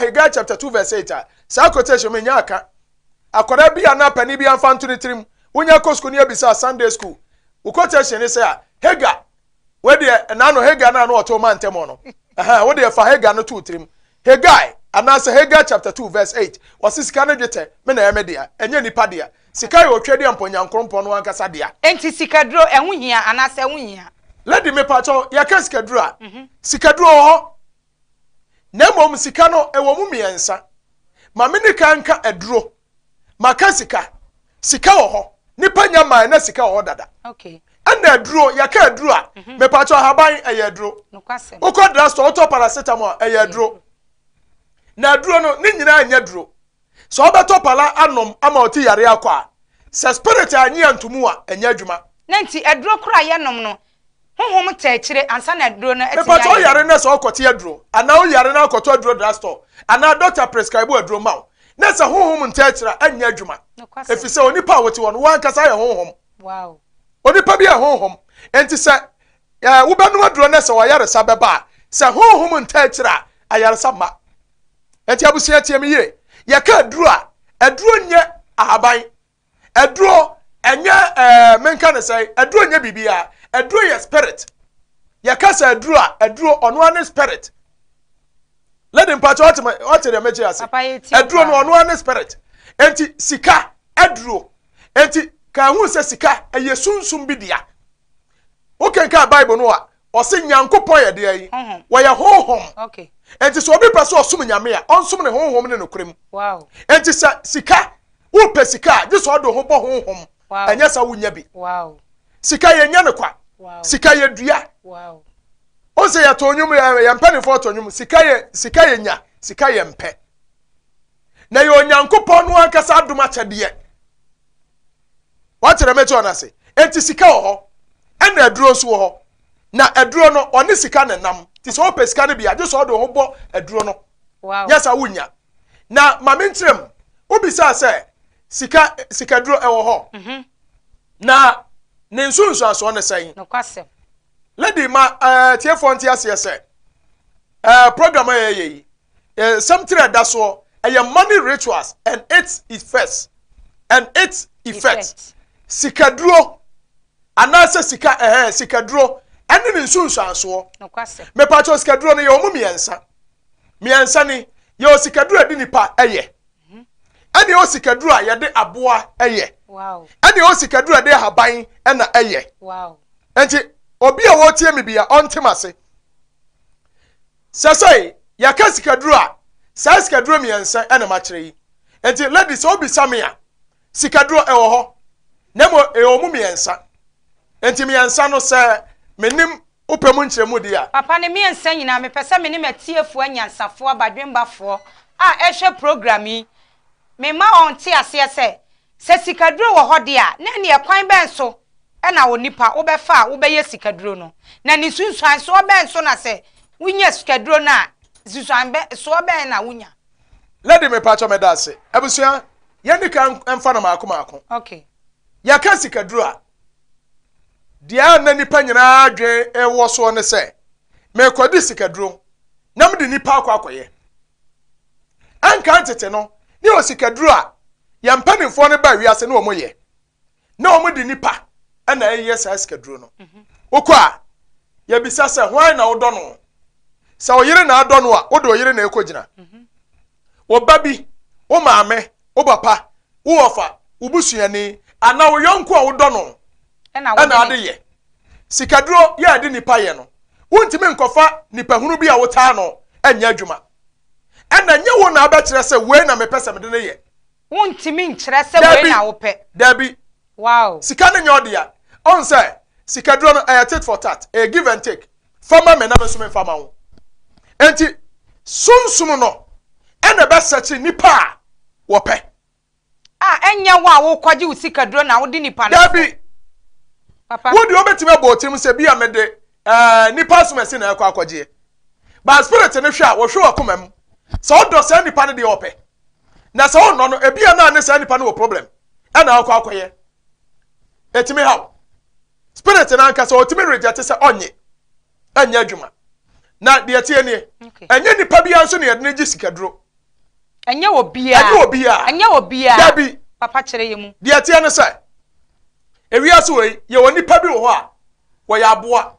Haggai chapter 2 verse 8 a, saa quotation menya aka. Akwadaa bi anaa panin bi amfa nto ne tirim. Wonya kɔ sukuu ne abisa Sunday school. Wo quotation ne sɛ a, Hagar, wei deɛ ɛna no Hagar no a na ɔto ma ntɛm no. Ɛhɛn, wo deɛ fa Hagar no to wo tirim. Haggai anaasɛ Haggai chapter 2 verse 8, wɔse sika ne dwetɛ me na ɛyɛ me dea, ɛnyɛ nipa dea. Sika yɛ otwa dea mpo Nyankoropɔn no ankasa dea. Enti sikaduro, ɛho hia anaasɛ ɛho nhia? Lady mepakyɛw, yɛka sikaduro a, sikaduro wɔ hɔ. Na mmom sika no, ɛwɔ mu mmiɛnsa. Ma me nika nka aduro. Maka sika. Sika wɔ hɔ. Nipa nya mae na sika wɔ hɔ dada. Okay. Ɛna aduro, yɛka aduro a, mepakyɛw ahaban ɛyɛ aduro. Wokɔ drugstore wotɔ paracetamol a, ɛyɛ aduro. Na aduro no, ne nyinaa nyɛ aduro. Sɛ wobɛtɔ pala anom ama ɔte yare akɔ a, sɛ spirit annye anto mu a, ɛnyɛ adwuma. Na nti aduro koro a yɛnom no, honhom ta akyire ansa na aduro no atumi Mepatɔ ayɛ woyare na sɛ wokɔte aduro anaa woyare na wokɔtɔ aduro drugstore anaa doctor prescribe aduro ma wo na sɛ honhom nta akyire a, ɛnyɛ adwuma. Nokwasɛm. Ɛfiri sɛ onipa a wote hɔ no, wo ankasa yɛ honhom. Onipa bi yɛ honhom. Enti sɛ wobɛnom aduro na sɛ wayaresa bɛba a, sɛ honhom nta akyire a, ayaresa mma. Enti abusua tie me yie. Yɛka aduro a, aduro nyɛ ahaban. Aduro ɛnyɛ menka ne sɛ aduro nyɛ biribiara. Aduro yɛ spirit. Yɛka sɛ aduro a, aduro ɔno ara ne spirit. Lady mpakyɛ ɔte ɔte deɛ mɛkyerɛ ase. Papa yɛ tie Aduro no paa. ɔno ara ne spirit. Enti sika aduro. Enti ka ehu sɛ sika ɛyɛ sunsum bi dea. Wokenkan Bible no a, ɔse Nyankopɔn yɛ deɛ yi. Honhom. Wɔyɛ honhom. Okay. Enti sɛ obi pɛ sɛ ɔsom Nyame a, ɔnsom ne honhom ne nokorɛ mu. Enti sɛ sika, wopɛ sika a, gye sɛ ɔde ho bɔ honhom. Ɛnyɛ sɛ wonya bi. Sika yɛnya no kwa. Sika yɛ dua. Ɔn sɛ yɛtɔ nnwom, yɛ mpanimfoɔ tɔ nnwom, sika yɛ, sika yɛ nya, sika yɛ mpɛ. Na yɛ Onyankopɔn no ankasa adom akyɛdeɛ. Wɔakyerɛ me kyerɛ ɔno ase. Enti sika wɔ hɔ, ɛna aduro nso wɔ hɔ. Na aduro no, ɔne sika na nam. Nti sɛ wopɛ sika no bi a, gye sɛ ɔde wo ho bɔ aduro no. Nyɛ sɛ wonya. Na ma menkyerɛ mu, wobisaa sɛ sika, sikaduro ɛwɔ hɔ. Na ne nsunsuansoɔ ne sɛn? Nokwasɛm. Lady, ma tiefoɔ nte aseɛ sɛ program a yɛyɛ yi, nsɛm tiri a ɛda soɔ, ɛyɛ money rituals and its effects. And its effects. Effect. Sikaduro anaasɛ sika sikaduro ɛne ne nsunsuansoɔ. Nokwasɛm. Mepakyɛw sikaduro no yɛ wɔn mmiɛnsa. Mmiɛnsa ni, yɛwɔ sikaduro a yɛde nipa ɛyɛ. Ɛne yɛwɔ sikaduro a yɛde aboa ɛyɛ. Ɛne yɛwɔ sikaduro a yɛde ahaban ɛna ɛyɛ. Enti obi a wɔretie me bia ɔntem ase. Sɛsɛe yɛka sikaduro a, saa sikaduro mmiɛnsa ɛna makyerɛ yi. Enti lady sɛ wobisa me a, sikaduro ɛwɔ hɔ. Na mmom ɛwɔ mu mmiɛnsa. Enti mmiɛnsa no sɛ menim wopɛ mu nkyerɛmu di a. Papa ne mmiɛnsa nyinaa mepɛ sɛ me ne m'atiefoɔ anyansafoɔ abadwembafoɔ a ɛhwɛ program yi mema wɔn te aseɛ sɛ sɛ sikaduro wɔ hɔ deɛ a na ɛneɛ kwan bɛn so ɛna onipa wobɛfa a wobɛyɛ sikaduro no na ne nsunsuansoɔ bɛn so na sɛ wonya sikaduro no a nsunsuansoɔ bɛn na wonya. Lady mepakyɛ meda ase. Abusua yɛnni kan mfa no maako maako. Okay. Yɛka sikaduro a, deɛ a na nipa nyinaa adwen wɔ soɔ ne sɛ mekɔdi sikaduro na mede nipa akɔ akɔyɛ. Ɛnka ntete no ne wɔ sikaduro a yɛn mpanimfoɔ no ba wiase ne wɔn yɛ na wɔn de nipa ɛna ɛyɛ saa sikaduro no. Wokɔ a yɛbisa sɛ hwan na wodɔ no? Sɛ ɔyere na adɔ no a, wode ɔyere na ɛkɔ gyina. Wo ba bi, wo maame, wo papa, wo wɔfa, wo busuani, anaa wo yɔnko a wodɔ no ɛna ade yɛ. Sikaduro yɛ ade nipa yɛ no, wontumi nkɔfa nipahunu bi a wotaa no ɛnyɛ adwuma. Ɛna nyɛ wo na abɛkyerɛ sɛ wei na mepɛ sɛ mede ne yɛ. Wontumi nkyerɛ sɛ wei na wopɛ. Dabi. Sika no nyɛ ɔdea. Ɔn sɛ sikaduro no ɛyɛ tit for tat, ɛyɛ give and take. Fa ma me na me nso memfa ma wo. Enti sunsum no ɛna ɛbɛsɛkye nipa a wɔpɛ. A ɛnyɛ wo a wokɔgye wo sikaduro na wode nipa no. Dabi. Papa. Wo deɛ wobɛtumi abɔ tirim sɛ bi a mede nipa asomasi na ɛkɔ akɔgyeɛ. But spirit no hwɛ a wɔhwɛ w'akoma mu. Sɛ wodɔ saa nipa no deɛ ɔpɛ. Na sɛ wonnɔ no ebi a na ne saa nipa no wɔ problem ɛna akɔ akɔyɛ. Ɛtumi haw. Spirit no ankasa ɔtumi reject sɛ ɔnye ɛnyɛ adwuma. Na deɛ tie nie, ɛnyɛ nipa biara nso na yɛde no gye sikaduro. Ɛnyɛ obiara. Ɛnyɛ obiara. Ɛnyɛ obiara. Dabi. Papa kyerɛ yɛ mu. Deɛ ɛteɛ ne sɛ, ewiase wei, yɛwɔ nipa bi wɔ hɔ a, wɔyɛ aboa.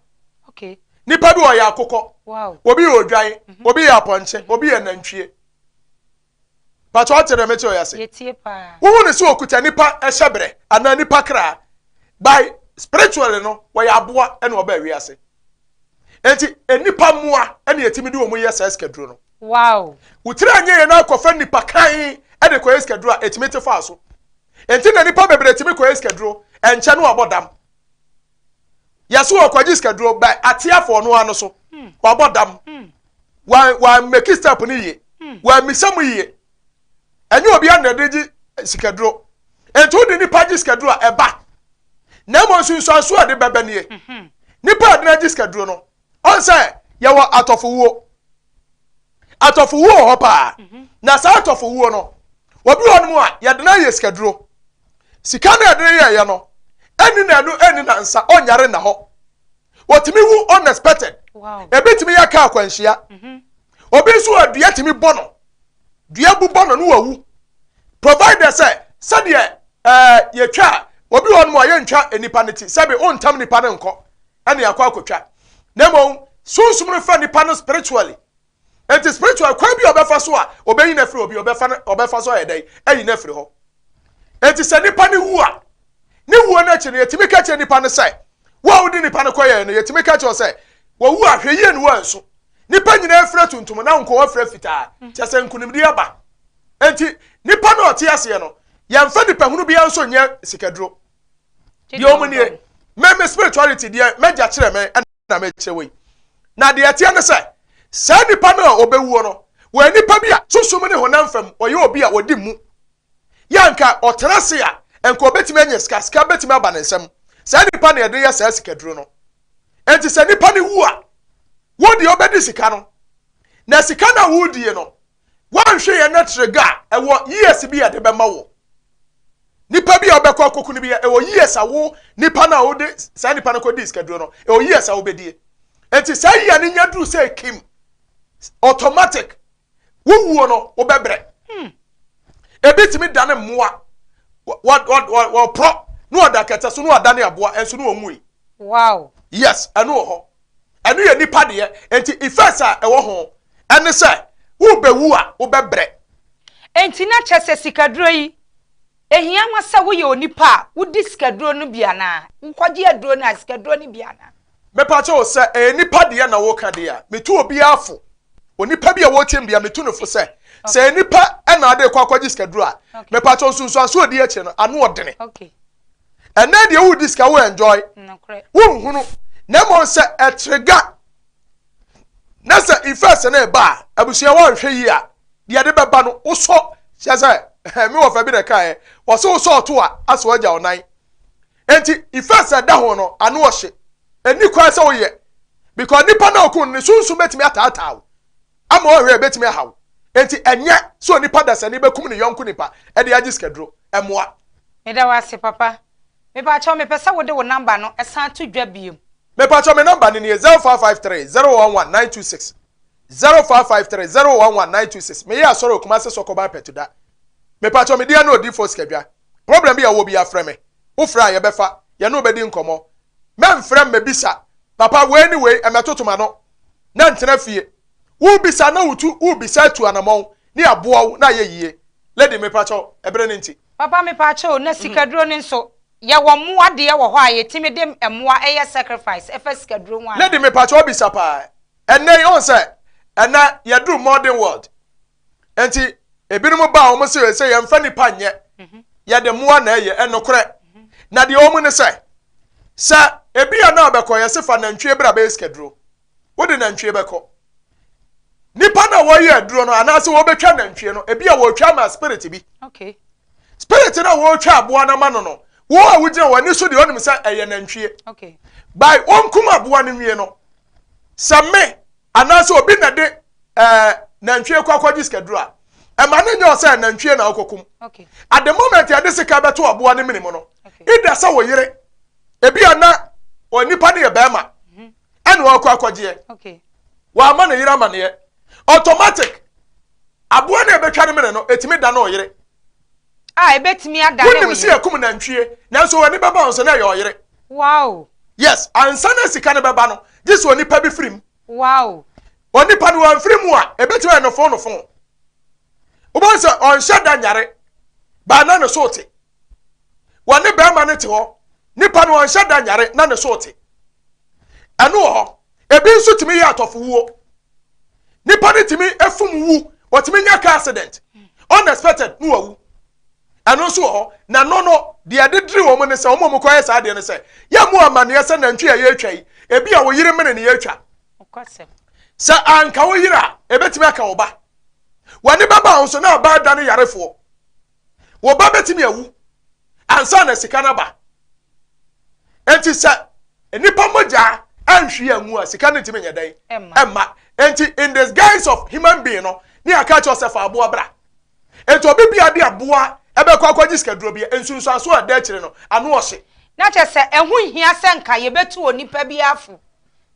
Okay. Nipa bi wɔyɛ akokɔ. Wow. Obi yɛ odwan, obi yɛ apɔnkye, obi yɛ nantwie. Pàtó ɔte dɛ mɛkyerɛ ɔyɛ ase. Yɛtie paa. Wohu ne sɛ okuta nipa ɛhyɛ anaa nipa kra. By spiritually no, wɔyɛ aboa ɛna ɔba ewiase. Enti nipa mmoa ɛna yɛtumi de wɔn yɛ saa sikaduro no. Wow. Wotiri anyɛ yɛn akɔfa nipa kan ɛde kɔyɛ sikaduro a etumi te fa so. Enti na nipa bebree tumi kɔyɛ sikaduro ɛnkyɛ no abɔ dam. Yɛso ɔkɔgye sikaduro by ate afɔ ɔno ano so. Wabɔ dam. Wa wa make step no yie. Wa misa mu yie. Ɛnyɛ obi a na ɛde gye sikaduro. Enti wode nipa gye sikaduro a ɛba. Na mmom nsunsuanso a ɛde bɛbɛ nie. Nipa a ɛde no agye sikaduro no, ɔn sɛ yɛwɔ atɔfowuo. Atɔfowuo wɔ hɔ paa. Na saa atɔfowuo no, obi wɔ nom a yɛde no ayɛ sikaduro. Sika no a yɛde no yɛɛyɛ no, ɛnni na ɛno ɛnni na nsa ɔnyare nna hɔ. Wɔtumi wu unexpected. Wow. Ebi tumi yɛ kaa akwanhyia. Obi nso a dua tumi bɔ no. Dua bu bɔ no no wawu. Provided sɛ sɛdeɛ ɛɛ yɛtwa a obi wɔ nom a yɛntwa nipa no ti sɛbi ontam nipa no nkɔ ɛne akɔ akɔtwa. Na mmom sunsum no fa nipa no spiritually. Enti spiritual kwan bi a ɔbɛfa so a ɔbɛyi no afiri obi ɔbɛfa no ɔbɛfa so ayɛ dɛn ayi no afiri hɔ. Enti sɛ nipa no wu a ne wuo no akyi no yɛtumi ka kyerɛ nipa no sɛ wo a wode nipa no kɔyɛɛ no yɛtumi ka kyerɛ sɛ wɔwu a hwɛ yie no wansu. Nipa nyinaa afira tuntum na nko afira fitaa kyɛ sɛ nkunimdi aba. Enti nipa no a ɔte aseɛ no yɛmfa nipa hunu biara nso nyɛ sikaduro. Deɛ ɔmu nie me me spirituality deɛ mɛgya kyerɛ me na mekyerɛ wei. Na deɛ ɛteɛ ne sɛ saa nipa no a ɔbɛwuo no wɔyɛ nipa bi a sunsum ne honam fam ɔyɛ obi a ɔdi mu. Yɛ anka ɔtena ase a nka ɔbɛtumi anya sika, sika bɛtumi aba ne nsam. Saa nipa na yɛde yɛ saa sikaduro no. Enti sɛ nipa no wu a, wo deɛ ɔbɛdi sika no. Na sika no a wodie no, woanhwɛ yɛn na trigger a ɛwɔ years bi a yɛde bɛma wo. Nipa bi a ɔbɛkɔ akɔku no bi ɛwɔ years a wo nipa no a wode saa nipa no kɔdi sikaduro no, ɛwɔ years a wobɛdie. Enti saa year no nya duru sɛ kim automatic wowuo no wobɛbrɛ. Ebi tumi dane mmoa wɔporɔ na ɔda kɛtɛ so na ɔdane aboa ɛnso na ɔnwui. Wow. Yes, ɛno wɔ hɔ. Ɛno yɛ nipa deɛ. Enti effects a ɛwɔ ho ɛne sɛ wobɛwu a wobɛbrɛ. Enti na kyerɛ sɛ sikaduro yi, ehia ma sɛ woyɛ onipa a wodi sikaduro no bi anaa? Wokɔgye aduro no a sikaduro no bi anaa? Mepa kyɛw sɛ ɛyɛ nipa deɛ na woka deɛ a, metu obiara fo. Onipa bi a wɔretie me bia metu no fo sɛ sɛ ɛyɛ nipa ɛna ade kɔ akɔgye sikaduro a, mepa kyɛw nsunsuanso a ɔdi akyire no ano ɔdene. Ɛnɛ deɛ wodi sika wo enjoy, wonhunu. Na mmom sɛ ɛtrega na sɛ effects no ɛba a, abusua wɔnhwɛ yie a, deɛ ɛde bɛba no wosɔ kyerɛ sɛ me wɔfa bi na ɛkaeɛ wɔsɛ wosɔ ɔto a asɛ wagya wo nan. Enti effects a ɛda ho no ano ɔhye. Ɛnni kwan sɛ woyɛ because nipa na ɔko no ne sunsum bɛtumi ataataa wo ama ɔhwɛ ɛbɛtumi aha wo. Enti ɛnyɛ sɛ onipa dasani bɛkum ne yɔnko nipa ɛde agye sikaduro. Ɛmmoa. Meda wo ase papa. Mepakyɛw mepɛ sɛ wode wo number no san to dwa biom. Mepakyɛw me number no nie 0553 011 926 0553 011 926 Meyɛ asɔre wɔ Kumasi Sɔkɔban Pɛtuda. Mepakyɛw me din ne Odiyifoɔ Sikadwa. Problem bi a wowɔ biara frɛ me. Wofrɛ a yɛbɛfa, yɛne wo bɛdi nkɔmmɔ. Mɛmfrɛ mmɛbisa papa wei ne wei mmɛtoto m'ano na ntena fie. Wobisa na wotu wobisa atu anamɔn ne aboa wo na ayɛ yie. Lady mepakyɛw ɛberɛ no nti. Papa mepakyɛw na sikaduro no nso yɛwɔ mmoa deɛ wɔ hɔ a yɛtumi de mmoa yɛ sacrifice ɛfa sikaduro ho anaa? Lady mepakyɛw wabisa paa. Ɛnnɛ yi wohu sɛ ɛnnɛ yɛduru modern world Nti ebinom ba a wɔn se sɛ yɛmfa nipa nyɛ, yɛde mmoa na ɛyɛ. Ɛnokorɛ. Na deɛ wɔn ne sɛ, sɛ ebi a na ɔbɛkɔ yɛse fa nantwie bra bɛyɛ sikaduro. Wode nantwie bɛkɔ. Nipa na wɔyɛ aduro no anaasɛ wɔbɛtwa nantwie no, ebi a wɔretwa ama spirit bi. Okay. Spirit no a wɔretwa aboa no ama no no, wo a wogyina wɔn ani so deɛ ɔnim sɛ ɛyɛ nantwie. Okay. By wɔnkum aboa no nwie no, sɛ me anaasɛ obi na de ɛɛ nantwie kɔ akɔgye sikaduro a, ɛma ne nyɛ ɔsɛ nantwie na ɔkɔkum. Okay. At the moment yɛde sika bɛto aboa no mene mu no, Okay. either sɛ wo yere, ebi a na onipa no yɛ bɛrima, ɛna ɔkɔ akɔgyeɛ. Okay. Wama ne yere amaneɛ. Automatic. Aboa no a ɛbɛtwa ne mene no, ɛtumi dane ɔyere. A ɛbɛtumi adane wo yere. Wonim sɛ yɛkum nantwie, nanso w'ani bɛba wo so na ɛyɛ ɔyere. Wow. Yes, ansa na sika no bɛba no, gye sɛ onipa bi firi mu. Wow. Onipa no wamfiri mu a, ɛbɛtumi ayɛ nofo nofo. Wobɛhu sɛ ɔnhyɛ da nyare, baa na ne so te. Wɔne bɛrima no te hɔ, nipa no ɔnhyɛ da nyare na ne so te. Ɛno wɔ hɔ. Ebi nso tumi yɛ atɔfowuo. Nipa no tumi fum wu, wɔtumi nya car accident, unexpected na wawu. Ɛno nso wɔ hɔ. Na no no, deɛ ɛde diri wɔn ne sɛ, wɔn a wɔkɔyɛ saa adeɛ no sɛ, yɛmmu amanneɛ sɛ nantwi a yɛretwa yi, ebi a wo yere mene ne yɛretwa. Sɛ anka wo yere a, ebetumi aka wo ba. W'ani bɛba wo so na aba adane yarefoɔ. Wo ba bɛtumi awu ansa na sika no aba. Enti sɛ nnipa mogya anhwie angu a, sika no ntumi nyɛ dɛn? Ɛmma. Enti in disguise of human being no, ne yɛaka kyerɛ sɛ fa aboa bra. Enti obi bia de aboa ɛbɛkɔ akɔgye sikaduro bi, nsunsuanso a ɛda akyire no, ano ɔhye. Na kyerɛ sɛ ɛho nhia sɛ nka yɛbɛtu onipa biara fo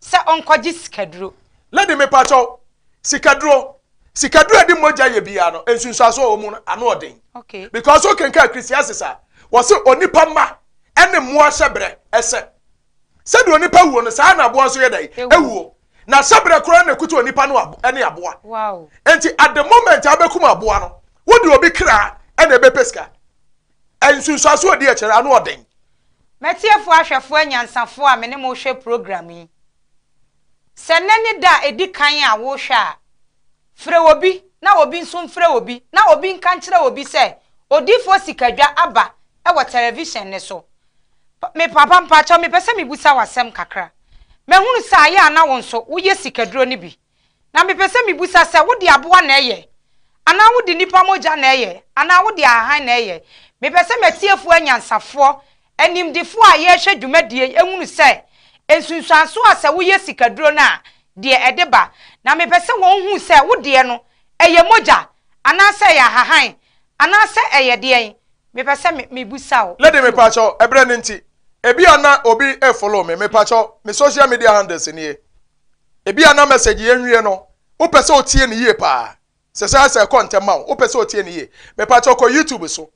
sɛ ɔnkɔgye sikaduro. Lady mepakyɛw, sikaduro, sikaduro a ɛde mogya yɛ biara no, nsunsuanso a ɛwɔ mu no, ano ɔden. Okay. Because wokenkan Ecclesiastes a, wɔse onipa mma ɛne mmoa hyɛbrɛ ɛsɛ. Sɛdeɛ onipa wuo no, saa na aboa nso yɛ dɛn? Ɛwuo. Na hyɛbrɛ koraa na ɛkuta onipa no ɛne aboa. Wow. Enti at the moment a wobɛkum aboa no, wode obi kra ɛna ɛbɛpɛ sika. Nsunsuanso a ɛdi akyire ano ɔden. M'atiefoɔ ahwɛfoɔ anyansafoɔ a me ne mo rehwɛ program yi, sɛ nnɛ ne da a ɛdi kan a worehwɛ a, frɛ obi na obi nso mfrɛ obi na obi nka nkyerɛ obi sɛ Odiyifoɔ Sikadwa aba wɔ television no so. Me papa mpakyɛw mepɛ sɛ mebusa wo asɛm kakra. Mahunu sɛ ayɛ a na wo nso woyɛ sikaduro no bi. Na mepɛ sɛ mibisa sɛ, wode aboa na ɛyɛ? Anaa wode nnipa mogya na ɛyɛ? Anaa wode ahahan na ɛyɛ? Mepɛ sɛ m'atiefoɔ anyansafoɔ, animdefoɔ a yɛrehwɛ dwumadie yi hunu sɛ nsunsuansoɔ a sɛ woyɛ sikaduro no a, deɛ ɛde ba. Na mepɛ sɛ wɔn hu sɛ wo deɛ no, ɛyɛ mogya, anaasɛ ɛyɛ ahahan, anaasɛ ɛyɛ deɛn? Mepɛ sɛ mebisa wo. Lady mepakyɛw, ɛberɛ no nti, ebia na obi refollow me, mepakyɛw, me social media handles nie. Ebia na message yɛn wie no, wopɛ sɛ otie no yie paa. Sɛ saa sɛ ɛkɔ ntɛm ma wo, wopɛ sɛ otie no yie. Mepakyɛw kɔ YouTube so.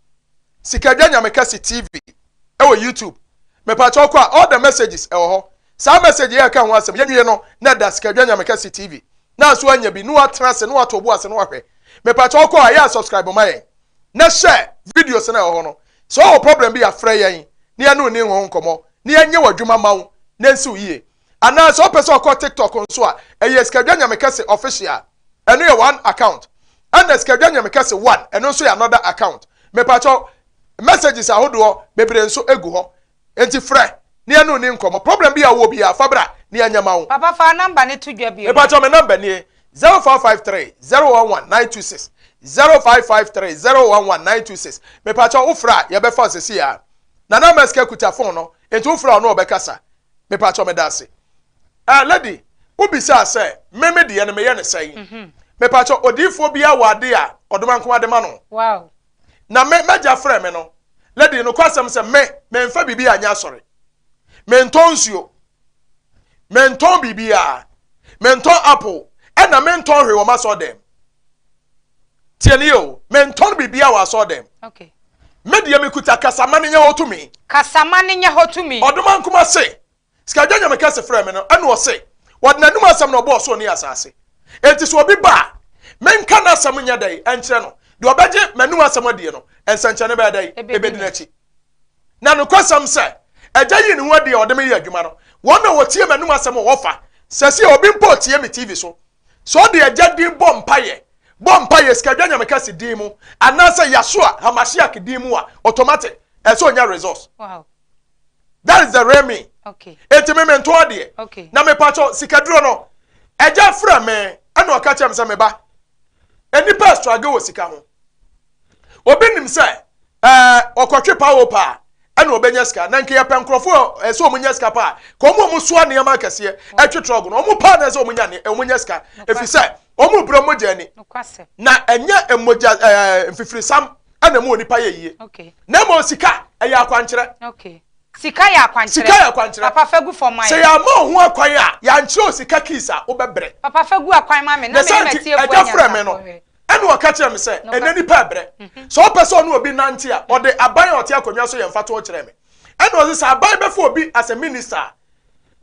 Sikadwa Nyamekɛse TV ɛwɔ YouTube. Mepakyɛw kɔ a, all the messages ɛwɔ hɔ. Saa message yi a ɛka ho asɛm, yɛn wie no na ɛda Sikadwa Nyamekɛse TV. Na nso anya bi, na watena ase, na wato bo ase, na wahwɛ. Mepakyɛw kɔ a, yɛ a subscribe ma yɛn. Na share videos na ɛwɔ hɔ no. Sɛ ɔwɔ problem bi a, frɛ yɛn na yɛne wo ni ho nkɔmmɔ, na yɛnyɛ w'adwuma ma wo, na ɛnsi wo yie. Anaa sɛ wopɛ sɛ ɔkɔ TikTok nso a, ɛyɛ Sikadwa Nyamekɛse Official. Ɛno yɛ one account. Ɛna Sikadwa Nyamekɛse One, ɛno nso yɛ another account. Mepakyɛw, messages ahodoɔ bebree nso gu hɔ. Enti frɛ na yɛne wo ni nkɔmmɔ. Problem bi a wowɔ biara, fa bra na yɛnyɛ ma wo. Papa fa number no to dwa bio. Mepakyɛw, me number nie, 0553 011 926. 0553 011 926. Mepakyɛw, wofrɛ a, yɛbɛfa wo seesei ara. Nana Meska kuta phone no, enti wofrɛ a ɔne wo bɛkasa. Mepakyɛw meda ase. Eh, lady, wobisaa sɛ, me me deɛ no meyɛ no sɛn? Mhm. Mepakyɛw, odiyifoɔ biara wɔ ade a ɔdomankoma de ma no. Wow. Na me, m'agya frɛ me no, lady, nokwasɛm sɛ me, memfa biribi anyɛ asɔre. Mentɔn nsuo. Mentɔn biribiara. Mentɔn apple. Ɛna mentɔn hwee wɔ m'asɔre dɛm. Tie ne yie o, mentɔn biribiara wɔ asɔre dɛm. Okay. Me deɛ mekuta kasama no nyɛ hɔ tumi. Kasama no nyɛ hɔ tumi. Ɔdomankoma se, Sikadwa Nyame kɛse frɛɛ me no, ɛna ɔse, wɔde n'anum asɛm na ɔbɔɔ ɔsoro ne asase. Enti sɛ obi ba a, menka n'asɛm nyɛ dɛn nkyerɛ no? Deɛ ɔbɛgye m'anum asɛm adie no, nsɛnkyerɛnne bɛyɛ dɛn? Ɛbɛdi n'akyi. Na nokwasɛm sɛ, Agya yii ne ho adi a ɔde me yɛ adwuma no, wɔn na wɔtie m'anum asɛm a wɔfa. Sɛsei obi mpo retie me TV so, Sɛ ɔde Agya din bɔ mpaeɛ, bɔ mpaeɛ Sikadwa Nyame Kɛse din mu, anaasɛ Yahshua Hamashiach din mu a, automatic, ɛsɛ ɔnya results. Wow. That is the real me. Okay. Enti me mentɔn adeɛ. Okay. Na mepakyɛw sikaduro no, Agya frɛ me ɛna ɔka kyerɛ me sɛ me ba, nnipa struggle wɔ sika ho. Obi nim sɛ ɛɛ ɔkɔtwe pawo paa ɛna ɔbɛnya sika na nka yɛpɛ nkurɔfoɔ a ɛsɛ wɔn nya sika paa ka wɔn a wɔn soa nneɛma akɛseɛ ɛtwe trɔg no wɔn paa na ɛsɛ wɔn nya wɔn nya sika efi sɛ wɔn brɛ mogya ani na ɛnyɛ mogya ɛɛ mfifirisam ɛna mu onipa yɛ yie na mmom sika ɛyɛ akwankyerɛ. Sika yɛ akwankyerɛ. Sika yɛ akwankyerɛ. Papa fa gu fam ma yɛn. Sɛ yɛama wo ho akwan a, yɛankyerɛ wo sika keys a, wobɛbrɛ. Papa fa gu akwan ma me na me ne m'atiefoɔ anya nsafohwɛ. Ɛna ɔka kyerɛ me sɛ, ɛnɛ nipa ɛbrɛ. Sɛ ɔpɛ sɛ ɔne obi nante a, ɔde aban a ɔte akonnwa so yɛ mfatoho kyerɛ me. Ɛna ɔse sɛ aban bɛfa obi as a minister a,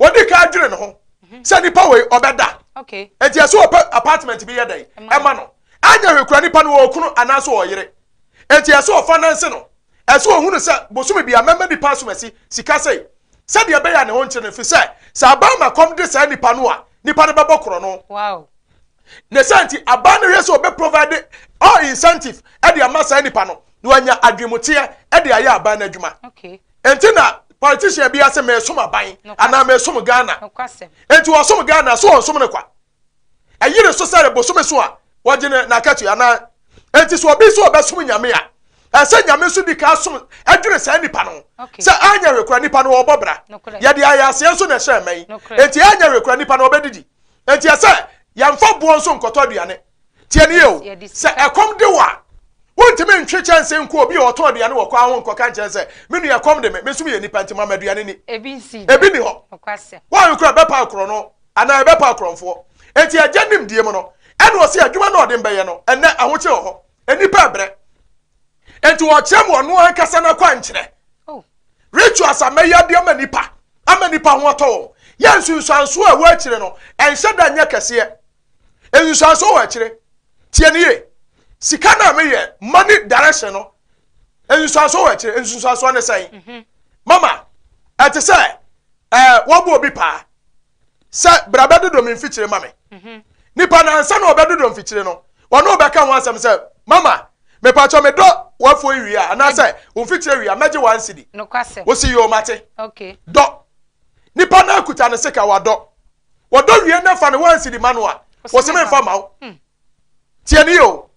wɔdi kan adwene ne ho sɛ nipa wei ɔbɛda. Enti ɛsɛ ɔpɛ apartment bi yɛ dɛn ɛma no. Anyɛ hwee kura nipa no wɔ okunu anaasɛ ɔyere. Enti ɛsɛ ɔfananse no. Ɛsɛ ohunu sɛ bosome bia mɛma nipa asomasi sika sei sɛdeɛ ɛbɛyɛ a ne ho nkyere no, ɛfiri sɛ sɛ aban ma kɔm de saa nipa no a, nipa no bɛbɔ korɔno. Ne saa nti aban no hwɛ sɛ ɔbɛ provide all incentive de ama saa nipa no na wanya adwemuteɛ de ayɛ aban no adwuma. Nti na politician bi ase mesom aban anaa mesom Ghana. Nti ɔsom Ghana so ɔnsom no kwa. Ɛyere so sɛ bosome so a wɔgye ne n'akatua anaa. Nti sɛ obi sɛ ɔbɛsom Nyame a, ɛsɛ Nyame nso di ka som ɛdwene saa nipa no sɛ anyɛ hwee kora nipa no ɔbɔ bra. Yɛde ayɛ aseɛ nso na ɛhyɛ mma yi. Nti anyɛ hwee kora nipa no ɔbɛdidi. Enti ɛsɛ yɛmfa boɔ nso nkɔtɔ aduane. Tie nie o, sɛ ɛkɔm de wo a, wontumi ntwe kyɛnse nkɔ obi a ɔtɔn aduane wɔ kwan ho nkɔka nkyerɛ sɛ, me nua ɛkɔm de me, me nso meyɛ nipa nti ma me aduane ni. Ebi nni hɔ. Woanhwɛ koraa ɛbɛpa akorɔno anaa ɛbɛpa akorɔmfoɔ. Enti agya nimdeɛ mu no, ɛna ɔse adwuma no a ɔde mbɛyɛ no, ɛnnɛ ahokyere wɔ hɔ. Nnipa ɛbrɛ. Enti ɔkyerɛ mu ɔno ankasa n'akwankyerɛ. Oh. Rituals a mɛyɛ de ama nipa ama nipa ho atɔ wɔn. Yɛ nsunsuansoɔ a ɛwɔ akyire no, ɛnhyɛ da nyɛ kɛseɛ. Nsunsuansoɔ wɔ akyire. Tie ne yie. Sika no a meyɛ money direction no, nsunsuansoɔ wɔ akyire. Nsunsuansoɔ ne sɛn? Mhm. Mama, ɛte sɛ ɛɛ wɔbɔ obi paa. sɛ bra bɛdodɔ me mfikyire ma me mhm. nipa na ansa na ɔbɛdodɔ mfikyire no ɔne ɔbɛka ho asɛm sɛ mama mepatwɔ medɔ wafuo yi wie a anaasɛ wo mfikyire wie a mɛgye one cedi wosi yɛ ɔmate dɔ nipa na akuta ne sika wadɔ wɔdɔ wie na fa ne one cedi ma no a wɔsi me nfa ma wo hmm. Tie no yie o.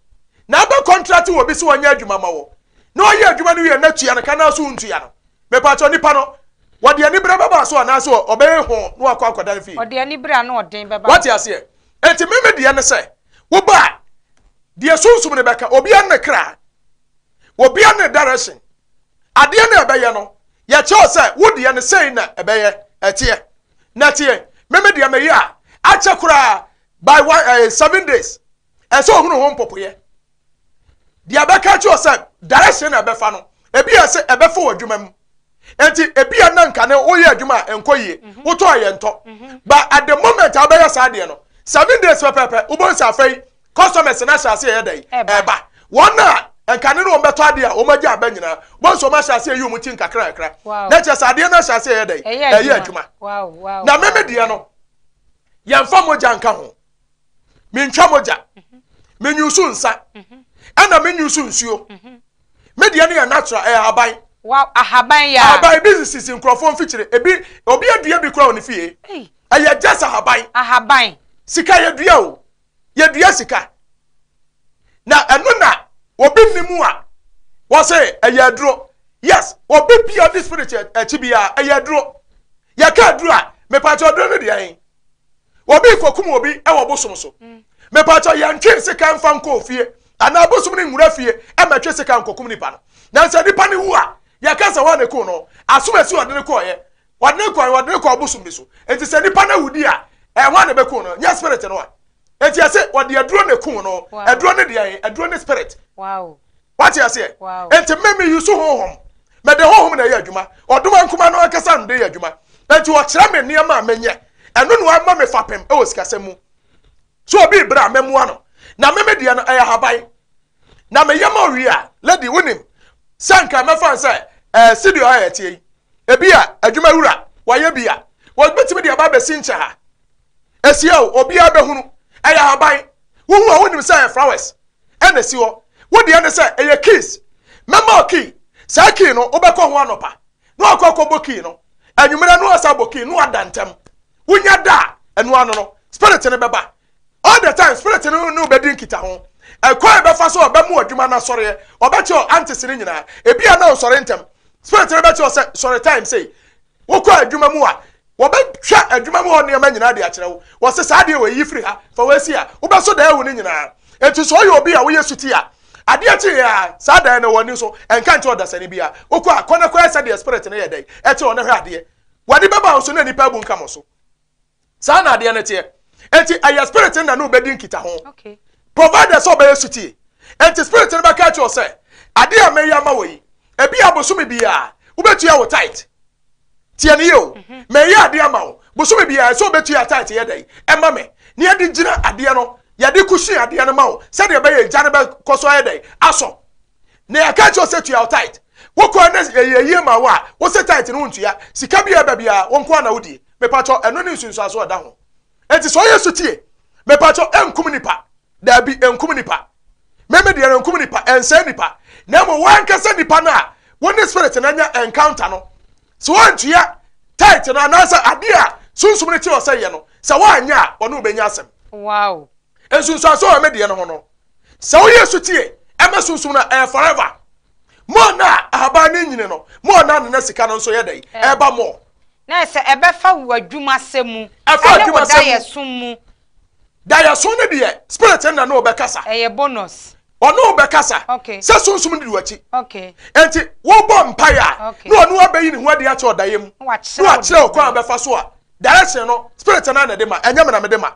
Na abɛ kɔntrate wɔ bi sɛ ɔnyɛ adwuma ma wɔ. Na ɔyɛ adwuma no wie na tua no ka na so ntua no. Mepakyɛw nipa no, wɔde anibere bɛba so anaasɛ ɔbɛyɛ ho na wakɔ akɔdan fie? Ɔde anibere a na ɔden bɛba. Wate aseɛ? Enti me me deɛ ne sɛ, woba a, deɛ sunsum no bɛka, obiara ne ne kra, obiara ne ne direction. Adeɛ no a ɛbɛyɛ no, yɛkyerɛ wo sɛ wo deɛ no sei na ɛbɛyɛ, ɛteɛ. Na tie, me me deɛ meyɛ a, akyɛ koraa, by one eh, 7 days ɛsɛ ohunu ho mpopoyɛ deɛ ɛbɛka kyerɛ sɛ direction na ɛbɛfa no ebi yɛ sɛ ɛbɛfa wɔ adwuma mu nti ebi yɛ na nka ne woyɛ adwuma a ɛnkɔ yie mhm. wotɔ a yɛntɔ mhm. but at the moment a wobɛyɛ saa deɛ no 7 days pɛpɛpɛ wobɛhu sɛ afei customers no ahyɛ ase ɛyɛ dɛn ɛba wɔn a nka ne ne wɔn bɛtɔ adeɛ a wɔn agya aba nyinaa wɔn nso wɔn ahyɛ ase ɛyi wɔn ti nkakra nkakra na kyerɛ sɛ adeɛ no ahyɛ ase ɛyɛ dɛn ɛyɛ adwuma na meme deɛ no yɛmfa mogya nka ho mentwa mogya menyusu nsa ɛna menyusu nsuo me deɛ no yɛ natural ɛyɛ ahaban wow ahaban ya ahaban ebi sisi nkurɔfoɔ mfikyire ebi obi adua bi kura wɔ ne fie ɛyɛ just ahaban ahaban sika yɛdua o yɛdua sika na ɛno na obi nni mu a wɔsɛ ɛyɛ aduro yes obi bia ɔde spirit akyi bia ɛyɛ aduro yɛka aduro a mepatɛ aduro no deɛ ɛn obi kɔkum obi ɛwɔ bosom so mepatɛ yɛntwe sika mfa nkɔ ofie anaa bosom no nwura fie ɛmɛtwe sika nkɔkum nipa no nanso nipa no wu a yɛka sɛ wɔn ne ko no asom asi ɔde ne kɔɔyɛ wɔde ne kɔɔ wɔde ne kɔɔ bosom bi so nti sɛ nipa no awudi a ɛho na ɛbɛku no nyɛ spirit no a eti ɛsɛ wɔde aduro na eku no aduro ne deɛ aduro ne spirit wate aseɛ eti mmemme yi so honhom mɛde honhom na ɛyɛ adwuma ɔdoma nkuma no ankasa no de yɛ adwuma eti ɔkyerɛ me nneɛma a menyɛ ɛno na wama me fapem ɛwɔ sikasɛm mu so obi bere a mɛmoa no na meme deɛ no ɛyɛ haban na meyɛ ma owie a lady wonim sɛ nka mɛfa sɛ ɛɛ studio a yɛteɛ yi ebi a adwuma wura wayɛ bi a wɔbɛtumi de aba abɛsi nkyɛn ha esia o obiara bɛhunu ɛyɛ ahaban wohu a wonim sɛ ɛyɛ flowers ɛna esi hɔ wo deɛ ne sɛ ɛyɛ keys mɛma o key saa key no wobɛkɔ ho anɔpa na wakɔ akɔbɔ key no anwummerɛ no asa bɔ key no ada ntɛm wonya da a ɛno ano no spirit no bɛba all the time spirit no ne wobɛdi nkita ho ɛkwan bɛfa so ɔbɛmo adwuma no asɔreɛ ɔbɛkyɛ antes no nyinaa ebi a na ɔsɔre ntɛm spirit no bɛkyɛ sɛ sɔre time sei wokɔ adwuma mu a wɔbɛhwɛ adwuma mu hɔ nneɛma nyinaa de akyerɛ wo wɔsɛ saa adeɛ wɔ yi firi ha fa wɔasi a wobɛso dan wo no nyinaa enti sɛ ɔyɛ obi a woyɛ suti a adeɛ kye yɛ a saa dan no wɔ ani so ɛnka nkyɛ ɔdasani bi a wokɔ a kɔ na kɔyɛ sɛdeɛ spirit no yɛ dɛn ɛkyerɛ ɔno hwɛ adeɛ wɔde bɛba wo so na nipa abu nka mo so saa na adeɛ no teɛ enti ɛyɛ spirit no na ne wobɛdi nkita ho provided sɛ ɔbɛyɛ sutie. Enti spirit no bɛka akyerɛ wo sɛ, adeɛ a mɛyɛ ama wo yi, ebi a bosome biara wobɛtua wo tithe. Tie no yie o. Mɛyɛ adeɛ ama wo, bosome biara ɛsɛ wobɛtua tithe yɛ dɛn ɛma me, na yɛde gyina adeɛ no, yɛde kusi adeɛ no ma wo sɛdeɛ ɛbɛyɛ egya no bɛkɔ so ayɛ dɛn asɔ. Na yɛka kyerɛ wo sɛ tua wo tithe. Wokɔ na yɛyɛ yie ma wo a, wo se tithe no wontua. Sika bi a ɛba biara, wo nko ara na wodie. Mepakyɛw, ɛno ne nsunsuanso a ɛda ho. Enti sɛ ɔyɛ sotie, mepakyɛw, ɛnkum nipa. Daabi, ɛnkum nipa. Meme deɛ no ɛnkum nipa, ɛnsɛe nipa. Na mmom wankasa nipa no a wo ne spirit no anya encounter no, sɛ woantua tithe no anaasɛ adeɛ a sunsum no kyerɛ sɛ yɛ no, sɛ woanyɛ a, ɔne wobɛnya asɛm. Wow. Nsunsuanso wɔ me deɛ no ho no, sɛ woyɛ sotie ɛma sunsum no a, ɛyɛ forever. More na ahaban no nyini no, more na nana sika no nso yɛ dɛn? Ɛba more. Na sɛ ɛbɛfa wo adwumasɛm mu. Ɛfa ɛne wo adwumasɛm mu. Daeɛso mu. Daeɛso no deɛ, spirit no na ne ɔbɛkasa. Ɛyɛ bonus. Ɔne wo bɛkasa. Okay. Sɛ sunsum no di w'akyi. Okay. Enti wobɔ mpaeɛ a, Okay. na ɔno abɛyi ne ho adi akyerɛ ɔdaeɛ mu. Na wakyerɛ Na wo wakyerɛ wo deɛ kwan a bɛfa so a, direction no, spirit no na ɛde ma, ɛnyɛ me na mede ma.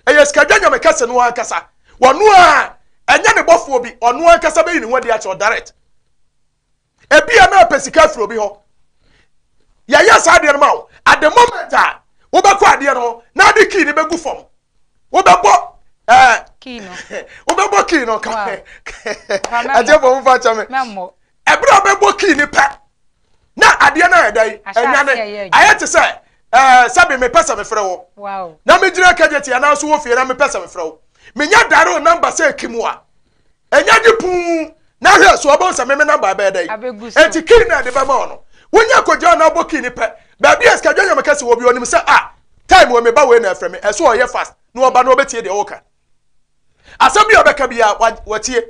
Ɛyɛ sikadwa nyame kɛse no ankasa. Ɔno a, ɛnyɛ ne bɔfoɔ bi, ɔno ankasa bɛyi ne ho adi akyerɛ wo direct. Ebi a na apɛ sika afiri obi hɔ. Yɛyɛ saa adeɛ no ma wo. At the moment a wobɛkɔ adeɛ no ho na ade key no bɛgu fam. Wobɛbɔ ɛɛ key no. Wobɛbɔ key no ka. Wow. Ɛkyɛ fɔ mo fa kyɛ me. Mɛmmɔ. Ɛberɛ a wobɛbɔ key no pɛ na adeɛ no ayɛ dɛn? Ahyɛ Ɛnyane. aseɛ yɛ adwuma. Ayɛ te sɛ ɛɛ sɛbi mepɛ sɛ mefrɛ wo. Wow. Na megyina kɛgyɛti anaa so wɔ fie na mepɛ sɛ mefrɛ wo. Menya dare wo number sɛ kim a. Ɛnya gye puu na hwɛ so ɔbɛn sɛ meme number ɛbɛyɛ dɛn. Abɛgu so. Enti key na ɛde bɛma wo no. Wonya kɔgyina na abɔ key no pɛ. Baabi a sikadwa nyame kɛse wɔ bi ɔnim sɛ ah time wɔ me ba wei na ɛfrɛ me. Ɛso ɔyɛ fast na ɔba na ɔbɛtie deɛ woka. Asɛm bi a ɔbɛka biara watie.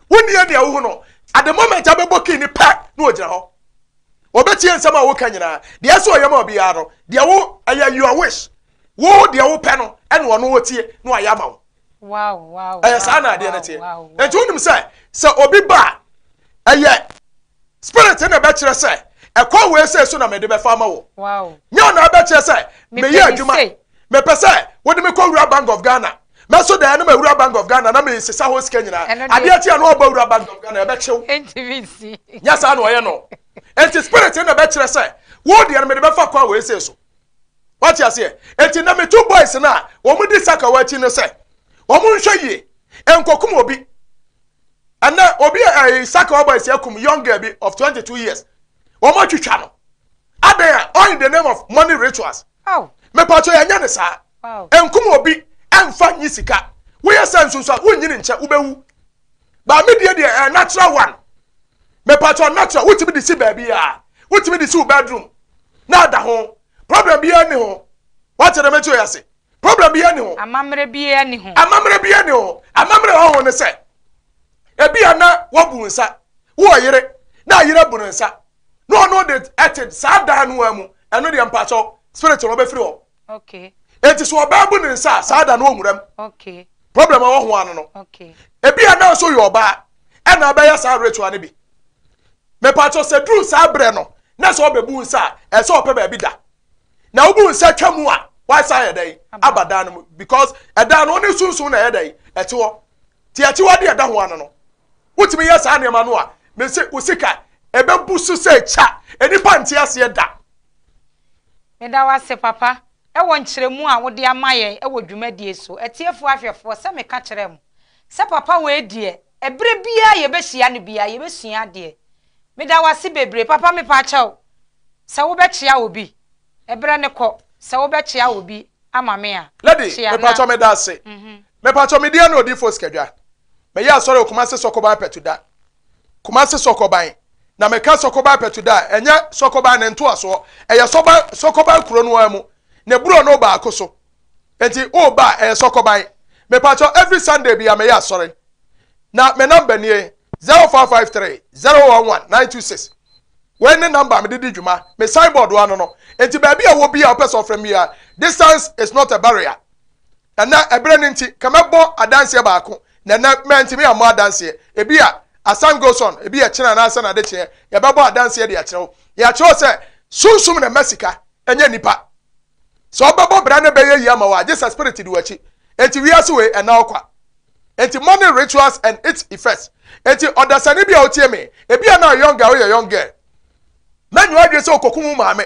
Wonni ani a wohu no. At the moment abɛbɔ key no pɛ na ɔgyina hɔ. Ɔbɛtie nsɛm a woka nyinaa. Deɛ ɛsɛ ɔyɛ ma obiara no, deɛ wo ɛyɛ your wish. Wo deɛ wopɛ no ɛna ɔno ɔtie na wayɛ ama wo. Wow, Ɛyɛ saa na adeɛ no teɛ. Enti wonim sɛ sɛ obi ba a, ɛyɛ spirit na ɛbɛkyerɛ sɛ ɛkwan wei sɛ so na mede bɛfa ama wo. Wow. Nyɛ ɔna ɛbɛkyerɛ sɛ Mepɛ meyɛ ne adwuma. sei. Mepɛ sɛ wode me kɔ wura Bank of Ghana. Mɛso daeɛ na mawura Bank of Ghana na mesesa hɔ sika nyinaa. Ɛno deɛ- Adeɛ kye a na ɔba wura Bank of Ghana ɛbɛkyew. Ntumi nsi. Nyɛ saa na ɔyɛ no. Enti spirit na ɛbɛkyerɛ sɛ wo deɛ no mede bɛfa kwan wei sei so. Wate aseɛ? Enti na metu boys no a wɔn di sakawa akyi no sɛ wɔn nhwɛ yie nkokum obi. Ɛnɛ obi a ɛyi sakawa boys akum young girl bi of 22 years. Wɔn atwitwa no. Adan a all in the name of money rituals. Oh. Mepatwa yɛnyɛ ne saa. Wow. Nkum obi ɛnfa nyi sika. Woyɛ sɛ nsunsu a wonyini nkyɛ wobɛwu. Baame deɛ deɛ ɛyɛ natural one. Mepatwa natural wotumi de si baabi a wotumi de si wo bedroom na ada ho. Problem biara ni ho. Wate dɛm akyi oyɛ ase. Problem biara ni ho. Amammerɛ biara ni ho. Amammerɛ biara ni ho. Amammerɛ wɔ ho ne sɛ ebi a na wabu nsa wɔ yere na yere abu ne nsa na ɔno de ɛte saa dan no ara mu ɛno deɛ mpakyɛw spirit no ɔbɛfiri hɔ. Okay. Eti so ɔbaa bu ne nsa a saa da no ɔnwura mu. Okay. Problem a wɔ ho ano no. Okay. Ebi a na nso yɛ ɔbaa ɛna abɛyɛ saa ritual no bi. Mepakyɛw sɛ duru saa berɛ no na sɛ ɔbɛbu nsa a ɛsɛ ɔpɛ baabi da. Na wobu nsa twa mu a wasa yɛ dɛn aba dan no mu because ɛdan no ɔne sunsun na ɛyɛ dɛn ɛte hɔ. Te akyiwade ɛda ho ano no. Wotumi yɛ saa nneɛma no a mese wo sika ɛbɛbu so sɛ kya nnipa nte aseɛ da. Meda wo ase papa ɛwɔ nkyerɛmu a wode ama yɛn ɛwɔ dwumadie so. Atiefoɔ ahwɛfoɔ sɛ meka kyerɛɛ mo sɛ papa wei deɛ ɛberɛ biara yɛbɛhyia no biara yɛbɛsua adeɛ. Meda wo ase bebree papa mepaakyɛw sɛ wobɛkyea obi ɛberɛ ne kɔ sɛ wobɛkyea obi ama me a Lady, kyea na mepatɔ meda ase. Mepatɔ me deɛ na odiifo sikadwa. Meyɛ asɔre wɔ Kumasi Sɔkɔban Pɛtuda. Kumasi Sɔkɔban. Na meka Sɔkɔban Pɛtuda a, ɛnyɛ Sɔkɔban ne ntoasoɔ. Ɛyɛ Sɔban Sɔkɔban kuro no ara mu. Ne buro no baako so. Enti woba a, ɛyɛ Sɔkɔban. Mepatɔ every Sunday bia meyɛ asɔre. Na me number nie 0553 011 926. Wei ne number a mede di dwuma. Me signboard wɔ ano no. Enti baabi a wɔ bi a wopɛ sɛ ɔfrɛ me a, distance is not a barrier. Ɛnɛ ɛberɛ no nti, ka mɛbɔ adanseɛ baako. Na ɛnɛ mantumi ammɔ adanseɛ. Ebi a as time goes on, ebi a kyena anaasɛ n'adekyeɛ, yɛbɛbɔ adanseɛ de akyerɛ wo. Yɛakyerɛ wo sɛ sunsum na ɛma sika, ɛnyɛ nipa. Sɛ ɔbɛbɔ bra na ɛbɛyɛ yie ama wo a, gye sɛ spirit di w'akyi. Enti wiase wei, ɛnna wo kwa. Enti money rituals and its effects. Enti ɔdasani bi a wotie me, ebi a na young guy woyɛ young girl. Mɛnyɛ w'adwene sɛ okokum wo maame.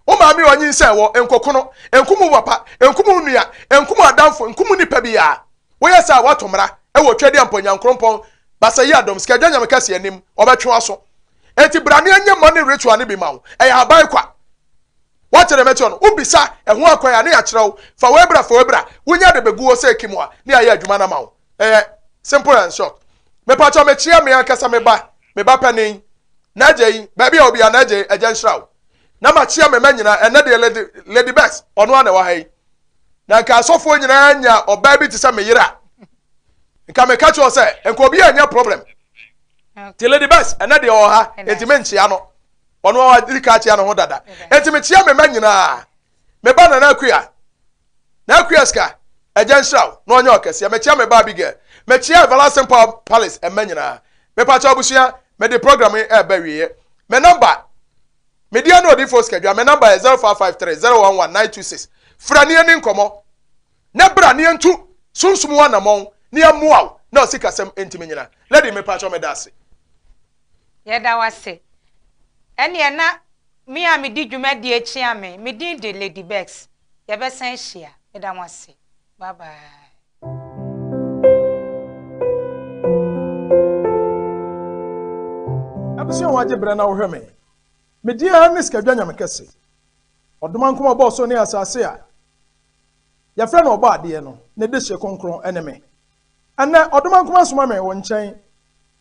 Wo maame a ɔnyinsɛn wɔ, nkoko no, nkum wo papa, nkum wo nua, nkum adamfo, nkum nipa biara. Woyɛ saa a woato mmara wɔ Tweaduampɔn Nyankorompɔn Basayi Adom Sikadwa Nyame Kɛse anim, ɔbɛtwe w'aso. Enti bra na yɛnyɛ money ritual no bi ma wo. Ɛyɛ aban kwa. Woate deɛ mɛkyerɛ no? Wobisa ɛho akwan a, ne yɛakyerɛ wo. Fa wei bra, fa wei bra. Wonya de bɛgu hɔ sɛ kim a, ne yɛayɛ adwuma no ama wo. Ɛyɛ simple and short. Mepakyɛw mekyea me ankasa me ba, me ba panin, N'agya yi, baabi a obi a n'agya yi, agya nhyira wo. Na makyea me mma nyinaa, ɛnɛ deɛ Lady, Lady Bess, ɔno ara na ɛwɔ ha yi. Na nka asɔfoɔ nyinaa nya ɔbaa bi te sɛ me yere a, nka meka kyerɛ sɛ, nka obi anya problem. Ti Lady Bess, ɛnɛ deɛ ɔwɔ ha, enti menkyea no. Ɔno ara wadi ka akyea ne ho dada. Enti mekyea me mma nyinaa. Me ba Nana Akua, Nana Akua Sika, Agya nhyira wo na ɔnyɛ ɔkɛseɛ. Mekyea me ba Abigail. Mekyea Everlasting Power Palace mma nyinaa. Mepakyɛw abusua, mede program yi reba awieɛ. Me number, me din ne Odiyifoɔ Sikadwa, me number yɛ 0553 011 926. Frɛ na yɛnni nkɔmmɔ. Na bra na yɛntu sunsum ho anammɔn na yɛmmoa wo na osikasɛm ntumi nyina. Lady, mepakyɛw meda ase. Yɛda wo ase. Ɛneɛ na me a medi dwumadie kyea me, me din de Lady Becks. Yɛbɛsan ahyia. Meda mo ase. Bye bye. Abusua a wɔagye berɛ na wohwɛ me. Me din ara ne Sikadwa Nyame Kɛse. Ɔdomankoma ɔbɔɔ soro ne asase a yɛfrɛ no Ɔbɔadeɛ no, ne dehye kronkron ne me. Ɛnnɛ, Ɔdomankoma asoma me wo nkyɛn.